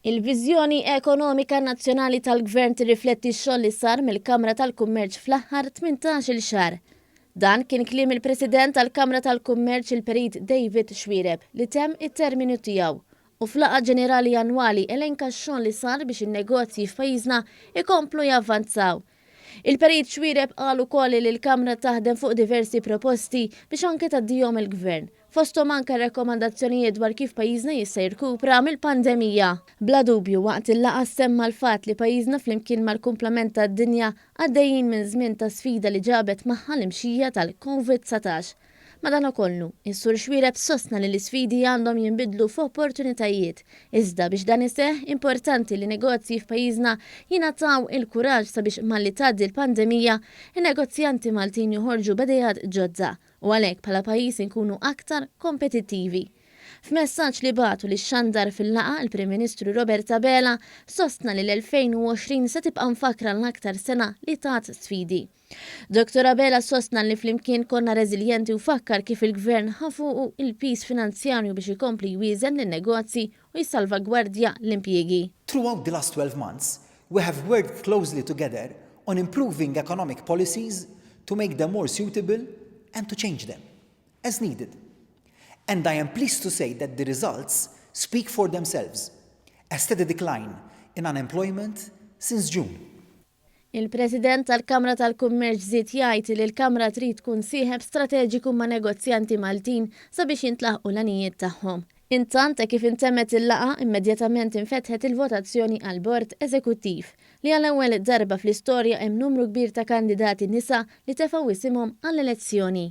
Il-viżjoni ekonomika nazzjonali tal-Gvern tirrifletti x-xogħol li sar mill-Kamra tal-Kummerċ fl-aħħar 18-il xahar. Dan kien kliem il-President tal-Kamra tal-Kummerċ il-Perit David Xuereb li temm it-terminu tiegħu u f'laqgħa ġenerali annwali elenka x-xogħol li sar biex in-negozji f'pajjiżna ikomplu javvanzaw. Il-Perit Xuereb qal ukoll li l-Kamra taħdem fuq diversi proposti biex anke tgħaddihom il-Gvern, fosthom anke rakkomandazzjonijiet dwar kif pajjiżna jista' jirkupra mill-pandemija. Bla dubju, waqt il-laqgħa ssemma l-fatt li pajjiżna flimkien mal-kumplament tad-dinja għaddejjin minn żmien ta' sfida li ġabet magħha l-imxija tal-Covid 19. Madankollu, is-Sur Xuereb sostna li l-isfidi għandhom jinbidlu f'opportunitajiet. Iżda biex dan iseħħ, importanti li negozji f'pajjiżna jingħataw il-kuraġġ sabiex malli tgħaddi l-pandemija, in-negozjanti Maltin joħorġu b'ideat ġodda u għalhekk bħala pajjiż inkunu aktar kompetittivi. F'messaġġ li bagħat u li xxandar fil-laqgħa, il-Prim Ministru Robert Abela sostna li l-2020 se tibqa' mfakkra l-aktar sena li tat sfidi. Dottor Abela sostna li flimkien konna reżiljenti u fakkar kif il-Gvern ħa fuqu il-piż finanzjarju biex ikompli jwieżen lin-negozji u jissalvagwardja l-impjiegi. Throughout the last 12 months, we have worked closely together on improving economic policies to make them more suitable and to change them, as needed. And I am pleased to say that the results speak for themselves, a steady decline in unemployment since June. Il-President tal-Kamra tal-Kummerċ żied jgħid li l-Kamra trid tkun sieħeb strateġiku ma' negozjanti Maltin sabiex jintlaħqu l-għanijiet tagħhom. Intant, kif intemmet il-laqgħa, immedjatament infetħet il-votazzjoni għal bord eżekuttiv li għall-ewwel darba fl-istorja hemm numru kbir ta' kandidati nisa li tefgħu isimhom għall-elezzjoni.